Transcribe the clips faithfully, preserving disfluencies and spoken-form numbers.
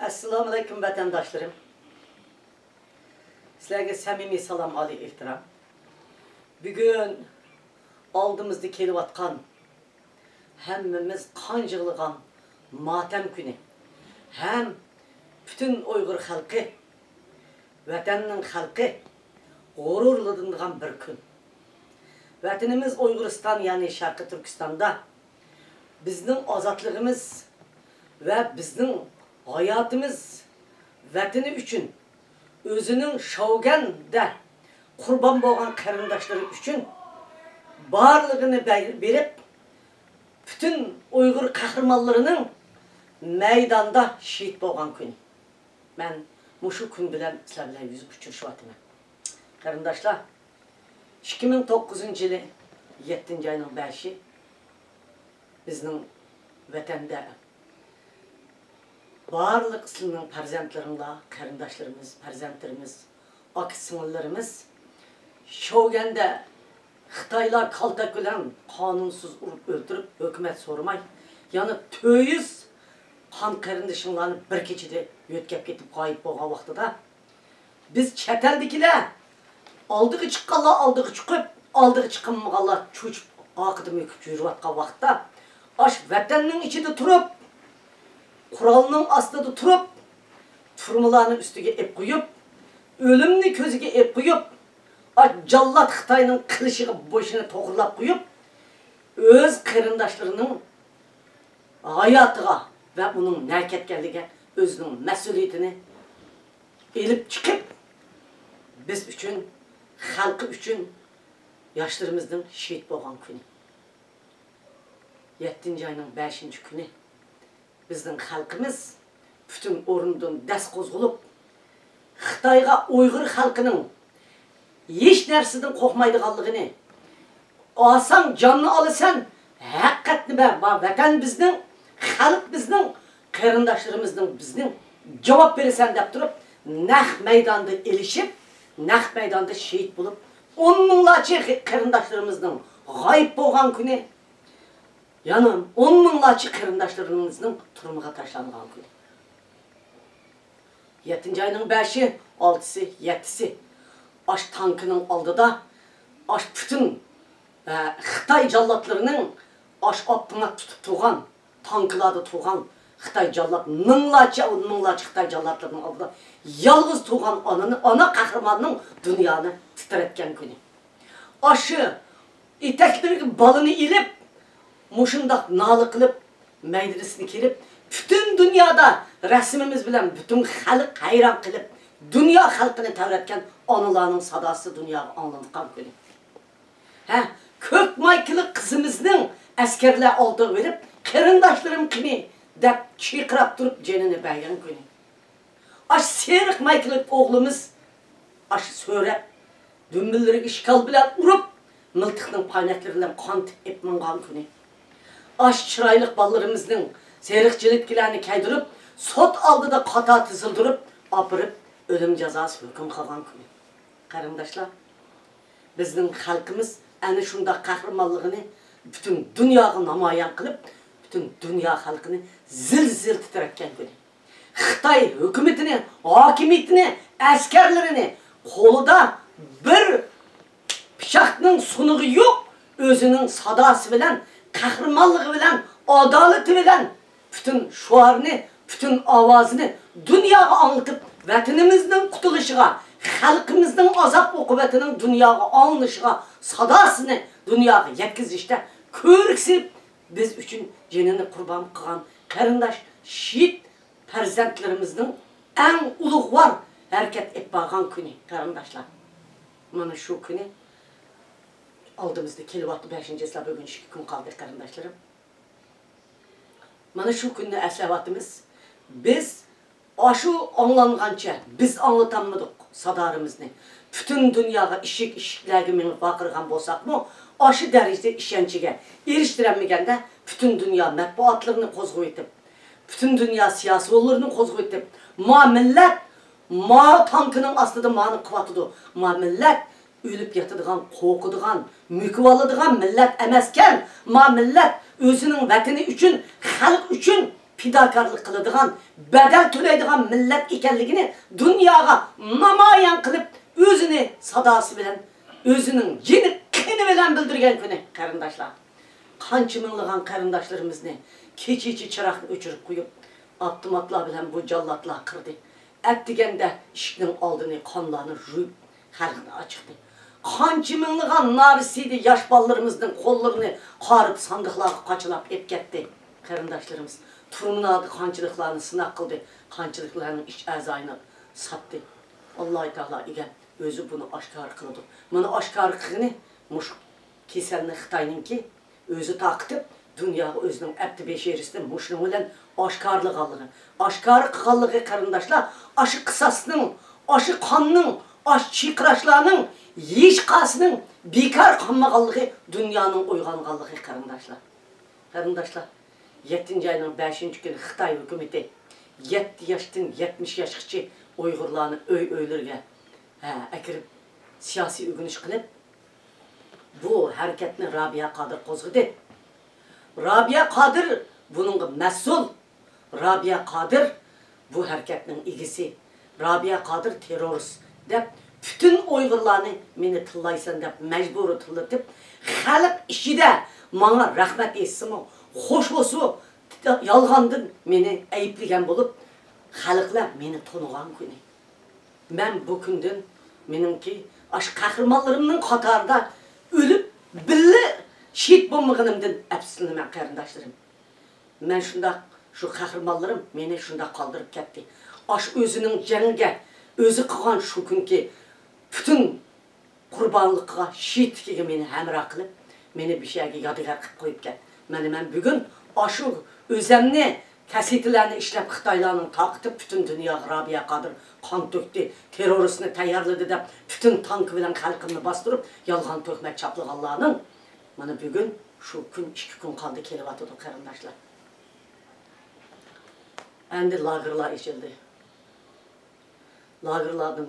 ئەسسالامۇئەلەيكۇم، ۋەتەنداشلىرىم. سىلەرگە سەمىمىي سالام، ئالىي ئېھتىرام. بۈگۈن ئالدىمىزدا كېلىۋاتقان ھەممىمىز قان يىغلىغان ماتەم كۈنى ھەم پۈتۈن ئۇيغۇر خەلقى، ۋەتەننىڭ خەلقى غۇرۇرلىنىدىغان بىر كۈن. ۋەتىنىمىز ئۇيغۇرىستان، يەنى شەرقىي تۈركىستاندا بىزنىڭ ئازادلىقىمىز ۋە بىزنىڭ ھاياتىمىز ۋەتىنى ئۈچۈن، ئۆزىنىڭ شوۋگەندە قۇربان بولغان قېرىنداشلىرى ئۈچۈن بارلىقىنى بە-، بېرىپ، پۈتۈن ئۇيغۇر قەھرىمانلىرىنىڭ مەيداندا شېھىت بولغان كۈنى. مەن مۇشۇ كۈن بىلەن سىلەر بىلەن يۈز ئۇچرىشىۋاتىمەن. قېرىنداشلار، ئىككى مىڭ توققۇزىنچى يىلى يەتتىنچى ئاينىڭ بەشى بىزنىڭ ۋەتەندە بارلىق سىلىنىڭ پەرزەنتلىرىڭلار، قېرىنداشلىرىمىز، پەرزەنتلىرىمىز، ئاكا-سىڭىللىرىمىز شوۋگەندە خىتايلار كالتەك بىلەن قانۇنسىز ئۇرۇپ ئۆلتۈرۈپ، ھۆكۈمەت سورىماي، يەنە تۆت يۈز قان قېرىندىشىڭلارنى بىر كېچىدە يۆتكەپ كېتىپ غايىب بولغان ۋاقتىدا، بىز چەت ئەلدىكىلەر ئالدىغا چىققانلار ئالدىغا چىقىپ، ئالدىغا چىقالمىغانلار چۆچۈپ، ئارقىدا مۆكۈپ يۈرۈۋاتقان ۋاقىتتا، ئاشۇ ۋەتەننىڭ ئىچىدە تۇرۇپ، قورالنىڭ ئاستىدا تۇرۇپ، تۈرمىلارنىڭ ئۈستىگە ئېلىپ قويۇپ، ئۆلۈمنى كۆزىگە ئېلىپ قويۇپ، ئاشۇ جاللات خىتاينىڭ قىلىچىغا بېشىنى توغرىلاپ قويۇپ، ئۆز قېرىنداشلىرىنىڭ ھاياتىغا ۋە ئۇنىڭ نەگە كەتكەنلىكىگە ئۆزىنىڭ مەسئۇلىيىتىنى ئېلىپ چىقىپ، بىز ئۈچۈن، خەلقى ئۈچۈن ياشلىرىمىزنىڭ شېھىت بولغان كۈنى. يەتتىنچى ئاينىڭ بەشىنچى كۈنى بىزنىڭ خەلقىمىز پۈتۈن ئورنىدىن دەس قوزغىلىپ، خىتايغا ئۇيغۇر خەلقىنىڭ ھېچ نەرسىدىن قورقمايدىغانلىقىنى، ئالساڭ جاننى ئالىسەن، ھەقىقەتنى بەر، بار ۋەتەن بىزنىڭ، خەلق بىزنىڭ، قېرىنداشلىرىمىزنىڭ بىزنىڭ، جاۋاب بېرىسەن دەپ تۇرۇپ، نەق مەيداندا ئېلىشىپ، نەق مەيداندا شېھىت بولۇپ، ئون مىڭلارچە قېرىنداشلىرىمىزنىڭ غايىب بولغان كۈنى، يەنە ئون مىڭلارچە قېرىنداشلىرىمىزنىڭ تۈرمىگە تاشلانغان كۈنى. يەتتىنچى ئاينىڭ بەشى، ئالتىسى، يەتتىسى. ئاش تانكىنىڭ ئالدىدا، ئاش پۈتۈن، ئە، خىتاي جاللاتلىرىنىڭ، ئاش ئاپتومات تۇتۇپ تۇرغان، تانكىلاردا تۇرغان خىتاي جاللات، مىڭلارچە، ئون مىڭلارچە خىتاي جاللاتلىرىنىڭ ئالدىدا يالغۇز تۇرغان ئانىنى، ئانا قەھرىماننىڭ دۇنيانى تىترەتكەن كۈنى. ئاشۇ ئېتەكلىرىگە بالىنى ئېلىپ، مۇشۇنداق نالە قىلىپ، مەيدىسىنى كېلىپ، پۈتۈن دۇنيادا رەسىمىمىز بىلەن پۈتۈن خەلق ھەيران قېلىپ، دۇنيا خەلقىنى تەۋرەتكەن ئانىلارنىڭ ساداسى دۇنياغا ئاڭلانغان كۈنى. ھە، كۆك مايكىلىق قىزىمىزنىڭ ئەسكەرلەر ئالدىغا بېرىپ، «قېرىنداشلىرىم قېنى؟» دەپ چىرقىراپ تۇرۇپ جېنىنى بەرگەن كۈنى. ئاش سېرىق مايكىلىق ئوغلىمىز ئاش سۆرەپ، دۈمبىلىرىگە ئىشكال بىلەن ئۇرۇپ، مىلتىقنىڭ پاينەكلىرى بىلەن قان تېپىپ ماڭغان كۈنى. ئاش چىرايلىق بالىلىرىمىزنىڭ سېرىق جىلىتكىلەرنى كىيدۈرۈپ، سوت ئالدىدا قاتار تىزىلدۈرۈپ، ئاپىرىپ، ئۆلۈم جازاسى ھۆكۈم قىلغان كۈنى. قېرىنداشلار، بىزنىڭ خەلقىمىز ئەنە شۇنداق قەھرىمانلىقىنى پۈتۈن دۇنياغا نامايان قىلىپ، پۈتۈن دۇنيا خەلقىنى زىل-زىل تىترەتكەن كۈنى. خىتاي ھۆكۈمىتىنى، ھاكىمىيىتىنى، ئەسكەرلىرىنى قولىدا بىر پىچاقنىڭ سۇنۇقى يوق، ئۆزىنىڭ ساداسى بىلەن، قەھرىمانلىقى بىلەن، ئادالىتى بىلەن پۈتۈن شوئارنى، پۈتۈن ئاۋازىنى دۇنياغا ئاڭلىتىپ، ۋەتىنىمىزنىڭ قۇتۇلۇشىغا، خەلقىمىزنىڭ ئازاب ئوقۇبەتىنىڭ دۇنياغا ئاڭلىنىشىغا، ساداسىنى دۇنياغا يەتكۈزۈشتە كۆرۈكسىپ، بىز ئۈچۈن جېنىنى قۇربان قىلغان قېرىنداش شېھىت پەرزەنتلىرىمىزنىڭ ئەڭ ئۇلۇغۋار ھەرىكەت ئېلىپ بارغان كۈنى، قېرىنداشلار. مانا شۇ كۈنى ئالدىمىزدا كېلىۋاتىدۇ، بەشىنچى چىسلا، بۈگۈن ئىككى كۈن قالدى، قېرىنداشلىرىم. مانا شۇ كۈننى ئەسلەۋاتىمىز. بىز ئاشۇ ئاڭلانغانچە بىز ئاڭلىتالمىدۇق سادالىرىمىزنى. پۈتۈن دۇنياغا ئىشىك-ئىشىكلەرگە مېڭىپ ۋارقىرىغان بولساقمۇ، ئاشۇ دەرىجىدە ئىشەنچىگە ئېرىشتۈرەلمىگەندە، پۈتۈن دۇنيا مەتبۇئاتلىرىنى قوزغىۋېتىپ، پۈتۈن دۇنيا سىياسىيونلىرىنى قوزغىۋېتىپ، ما مىللەت ما تانكىنىڭ ئاستىدا مانى قىلىۋاتىدۇ، ما مىللەت ئۆلۈپ ياتىدىغان، قورقىدىغان، مۆكۈۋالىدىغان مىللەت ئەمەسكەن. ما مىللەت ئۆزىنىڭ ۋەتىنى ئۈچۈن، خەلق ئۈچۈن پىداكارلىق قىلىدىغان، بەدەل تۆلەيدىغان مىللەت ئىكەنلىكىنى دۇنياغا نامايان قىلىپ، ئۆزىنى ساداسى بىلەن، ئۆزىنىڭ جېنى قېنى بىلەن بىلدۈرگەن كۈنى، قېرىنداشلار. قانچە مىڭلىغان قېرىنداشلىرىمىزنى كېچىچە چىراغنى ئۆچۈرۈپ قويۇپ، ئاپتوماتلار بىلەن بۇ جاللاتلار قىردى. ئەتىگەندە ئىشىكنىڭ ئالدىنى قانلارنى يۇيۇپ، خەلقنى ئاچىقتى. قانچە مىڭلىغان نارەسىدە ياش بالىلىرىمىزنىڭ قوللىرىنى قارىپ، ساندۇقلارغا قاچىلاپ ئېلىپ كەتتى. قېرىنداشلىرىمىز تۈرمىلەردە قانچىلىكلارنى سىناق قىلدى، قانچىلىكلارنىڭ ئىچ ئەزايىنى ساتتى. ئاللاھ تائالا ئىگەم ئۆزى بۇنى ئاشكارا قىلىدۇ. مانا ئاشكارا قىلغىنى مۇشۇ كېسەلنى خىتاينىڭكى ئۆزى تارقىتىپ، دۇنياغا ئۆزىنىڭ ئەپتى بېشىرىسىنى مۇشۇنىڭ بىلەن ئاشكارىلىغانلىقى، ئاشكارا قىلغانلىقى، قېرىنداشلار، ئاشۇ قىساسنىڭ، ئاشۇ قاننىڭ، ئاشۇ چىرقىراشلارنىڭ ھېچقايسىنىڭ بىكار قالمىغانلىقى، دۇنيانىڭ ئويغانغانلىقى، قېرىنداشلار. قېرىنداشلار، يەتتىنچى ئاينىڭ بەشىنچى كۈنى خىتاي ھۆكۈمىتى يەتتە ياشتىن يەتمىش ياشقىچە ئۇيغۇرلارنى ئۆي-ئۆيلىرىگە، ھە، ئەكىرىپ، سىياسىي ئۆگىنىش قىلىپ، بۇ ھەرىكەتنى رابىيە قادىر قوزغىدى. رابىيە قادىر بۇنىڭغا مەسئۇل. رابىيە قادىر بۇ ھەرىكەتنىڭ ئىگىسى. رابىيە قادىر تېررورىست دەپ، پۈتۈن ئۇيغۇرلارنى مېنى تىللايسەن دەپ مەجبۇرىي تىللىتىپ، خەلق ئىچىدە ماڭا رەھمەت ئېيتسىمۇ، خوش بولسىمۇ، يالغاندىن مېنى ئەيىبلىگەن بولۇپ، خەلقلەر مېنى تونۇغان كۈنى. مەن بۇ كۈندىن مېنىڭكى ئاشۇ قەھرىمانلىرىمنىڭ قاتارىدا ئۆلۈپ، بىللە شېھىت بولمىغىنىمدىن ئەپسۇسلىنىمەن، قېرىنداشلىرىم. مەن شۇنداق، شۇ قەھرىمانلىرىم مېنى شۇنداق قالدۇرۇپ كەتتى. ئاشۇ ئۆزىنىڭ جەڭگە، ئۆزى قىلغان شۇ كۈنكى پۈتۈن قۇربانلىقىغا، شېھىتلىكىگە مېنى ھەمراھ قىلىپ، مېنى بىشەگە يادىگار قىلىپ قويۇپ كەت. مانا مەن بۈگۈن ئاشۇ ئۆزەمنى كاسېتىلارنى ئىشلەپ، خىتايلارنىڭ تارقىتىپ، پۈتۈن دۇنياغا رابىيە قادىر قان تۆكتى، تېررورىستنى تەييارلىدى دەپ، پۈتۈن تانكا بىلەن خەلقىمنى باستۇرۇپ، يالغان تۆھمەت چاپلىغانلارنىڭ مانا بۈگۈن شۇ كۈن، ئىككى كۈن قالدى، كېلىۋاتىدۇ، قېرىنداشلار. ئەمدى لاگېرلار ئېچىلدى. لاگېرلاردىن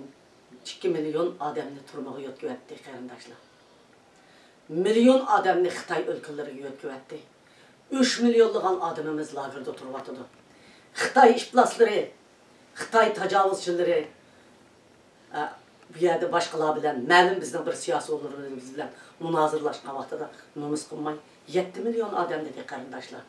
ئىككى مىليون ئادەمنى تۈرمىگە يۆتكىۋەتتى، قېرىنداشلار. مىليون ئادەمنى خىتاي ئۆلكىلىرىگە يۆتكىۋەتتى. ئۈچ مىليونلىغان ئادىمىمىز لاگېردا تۇرۇۋاتىدۇ. خىتاي ئىپلاسلىرى، خىتاي تاجاۋۇزچىلىرى، ئە، بۇ يەردە باشقىلار بىلەن، مەلۇم بىزنىڭ بىر سىياسىيونلىرىمىز بىلەن مۇنازىرىلەشكەن ۋاقتىدا نومۇس قىلماي، يەتتە مىليون ئادەم دېدى، قېرىنداشلار.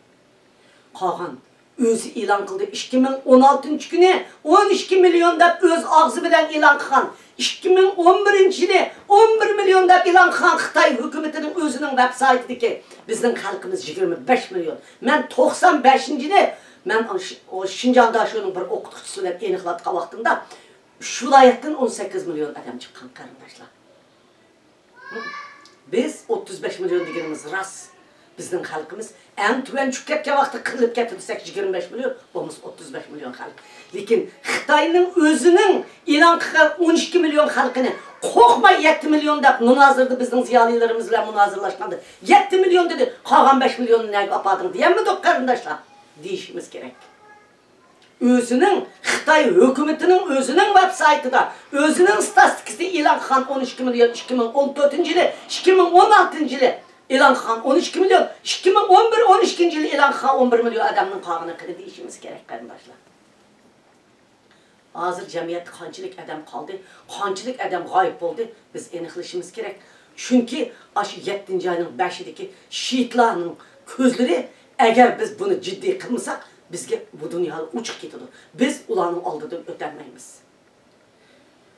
قالغان ئۆزى ئېلان قىلدى. ئىككى مىڭ ئون ئالتىنچى كۈنى ئون ئىككى مىليون دەپ ئۆز ئاغزى بىلەن ئېلان قىلغان. ئىككى مىڭ ئون بىرىنچى يىلى ئون بىر مىليون دەپ ئېلان قىلغان خىتاي ھۆكۈمىتىنىڭ ئۆزىنىڭ ۋېب سايتىدىكى بىزنىڭ خەلقىمىز يىگىرمە بەش مىليون. مەن توقسان بەشىنچى يىلى، مەن شى-، ئۇ شىنجاڭدا شۇنىڭ بىر ئوقۇتقۇچىسى بىلەن ئېنىقلاتقان ۋاقتىمدا، ئۈچ ۋىلايەتتىن ئون سەككىز مىليون ئادەم چىققان، قېرىنداشلار. بىز ئوتتۇز بەش مىليون دېگىنىمىز راست. بىزنىڭ خەلقىمىز ئەڭ تۆۋەن چۈشۈپ كەتكەن ۋاقىتتا قىرىلىپ كەتتى دېسەك، يىگىرمە بەش مىليون، بولمىسا ئوتتۇز بەش مىليون خەلق. لېكىن خىتاينىڭ ئۆزىنىڭ ئېلان قىلغان ئون ئىككى مىليون خەلقىنى قورقماي يەتتە مىليون دەپ مۇنازىرىدە بىزنىڭ زىيالىيلىرىمىز بىلەن مۇنازىرىلەشكەندە، يەتتە مىليون دېدى، قالغان بەش مىليوننى نەگە ئاپاردىڭ دېيەلمىدۇق، قېرىنداشلار، دېيىشىمىز كېرەك. ئۆزىنىڭ، خىتاي ھۆكۈمىتىنىڭ ئۆزىنىڭ ۋېب سايتىدا ئۆزىنىڭ ستاتىستىكىسى ئېلان قىلغان ئون ئىككى مىليون ئىككى مىڭ ئون تۆتىنچى يىلى، ئىككى مىڭ ئون ئالتىنچى يىلى ئېلان قىلغان ئون ئىككى مىليون، ئىككى مىڭ ئون بىر، ئون ئىككىنچى يىلى ئېلان قىلغان ئون بىر مىليون ئادەمنىڭ قالغىنى قېنى دېيىشىمىز كېرەك، قېرىنداشلار. ھازىر جەمئىيەتتە قانچىلىك ئادەم قالدى، قانچىلىك ئادەم غايىب بولدى، بىز ئېنىقلىشىمىز كېرەك. چۈنكى ئاشۇ يەتتىنچى ئاينىڭ بەشىدىكى شېھىتلارنىڭ كۆزلىرى، ئەگەر بىز بۇنى جىددىي قىلمىساق، بىزگە بۇ دۇنيادا ئوچۇق كېتىدۇ. بىز ئۇلارنىڭ ئالدىدىن ئۆتەلمەيمىز.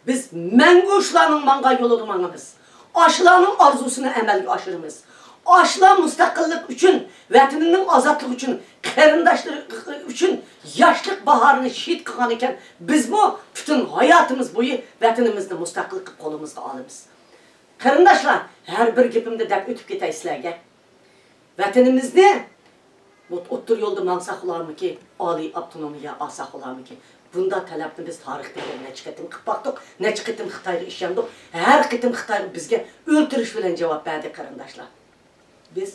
بىز مەڭگۈ شۇلارنىڭ ماڭغان يولىدا ماڭىمىز. ئاشۇلارنىڭ ئارزۇسىنى ئەمەلگە ئاشۇرىمىز. ئاشۇلار مۇستەقىللىق ئۈچۈن، ۋەتىنىنىڭ ئازادلىقى ئۈچۈن، قېرىنداشلىرى ئۈچۈن ياشلىق باھارىنى شېھىت قىلغان ئىكەن، بىزمۇ پۈتۈن ھاياتىمىز بويى ۋەتىنىمىزنى مۇستەقىل قىلىپ قولىمىزغا ئالىمىز. قېرىنداشلار، ھەر بىر گېپىمدە دەپ ئۆتۈپ كېتەي سىلەرگە. ۋەتىنىمىزنى بۇ ئوتتۇرا يولدا ماڭساق بولارمىكى، ئالىي ئاپتونومىيە ئالساق بولارمىكى؟ بۇنداق تەلەپنى بىز تارىختىن بىر نەچچە قېتىم قىلىپ باقتۇق، نەچچە قېتىم خىتايغا ئىشەندۇق، ھەر قېتىم خىتاي بىزگە ئۆلتۈرۈش بىلەن جاۋاب بەردى، قېرىنداشلار. بىز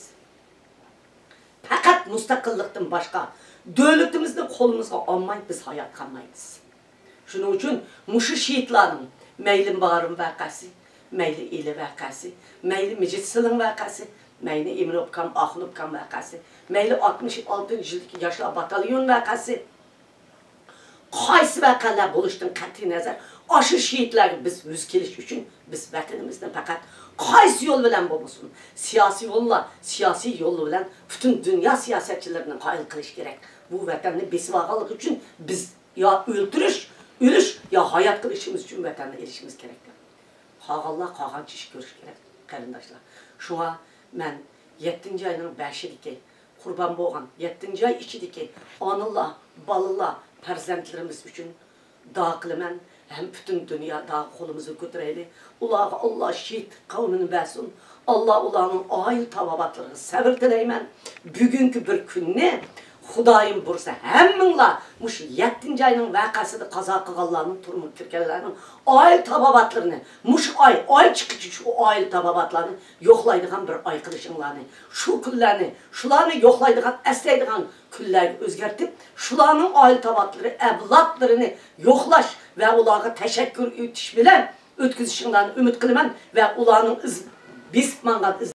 پەقەت مۇستەقىللىقتىن باشقا دۆلىتىمىزنى قولىمىزغا ئالماي بىز ھايات قالمايمىز. شۇنىڭ ئۈچۈن مۇشۇ شېھىتلارنىڭ مەيلى مارىن ۋەقەسى، مەيلى ئىلى ۋەقەسى، مەيلى مىجىت سىلىڭ ۋەقەسى، مەيلى ئىمىن ئوبكام، ئاخۇن ئوبكام ۋەقەسى، مەيلى ئاتمىش ئالتىنچى يىلدىكى ياشلار باتاليون ۋەقەسى، قايسى ۋەقەلەر بولۇشتىن قەتئىينەزەر، ئاشۇ شېھىتلەرگە بىز يۈز كېلىش ئۈچۈن بىز ۋەتىنىمىزنى پەقەت قايسى يول بىلەن بولمىسۇن، سىياسىي يوللار، سىياسىي يول بىلەن پۈتۈن دۇنيا سىياسەتچىلىرىنى قايىل قىلىش كېرەك. بۇ ۋەتەننى بېسىۋالغانلىقى ئۈچۈن بىز يا ئۆلتۈرۈش، ئۆلۈش، يا ھايات قىلىشىمىز ئۈچۈن ۋەتەننى ئېلىشىمىز كېرەك. قالغانلار قالغانچە ئىش كۆرۈشى كېرەك، قېرىنداشلار. شۇڭا مەن يەتتىنچى ئاينىڭ بەشىدىكى قۇربان بولغان يەتتىنچى ئاي ئىچىدىكى ئانىلار، بالىلار، پەرزەنتلىرىمىز ئۈچۈن دۇئا قىلىمەن ھەم پۈتۈن دۇنيادا قولىمىزنى كۆتۈرەيلى. ئۇلارغا ئاللا شېھىت قەۋمىنى بەرسۇن. ئاللا ئۇلارنىڭ ئائىلە تاۋابىئاتلىرىغا سەۋر تىلەيمەن. بۈگۈنكى بىر كۈننى خۇدايىم بۇيرۇسا ھەممىڭلار مۇشۇ يەتتىنچى ئاينىڭ ۋەقەسىدە قازا قىلغانلارنىڭ، تۈرمىگە كىرگەنلەرنىڭ ئائىلە تاۋابىئاتلىرىنى مۇشۇ ئاي، ئاي چىققىچە شۇ ئائىلە تاۋابىئاتلارنى يوقلايدىغان بىر ئاي قىلىشىڭلارنى، شۇ كۈنلەرنى، شۇلارنى يوقلايدىغان، ئەسلەيدىغان كۈنلەرگە ئۆزگەرتىپ، شۇلارنىڭ ئائىلە تاۋابىئاتلىرى، ئەۋلادلىرىنى يوقلاش ۋە ئۇلارغا تەشەككۈر ئېيتىش بىلەن ئۆتكۈزۈشۈڭلارنى ئۈمىد قىلىمەن ۋە ئۇلارنىڭ ئىز، بېسىپ ماڭغان ئىز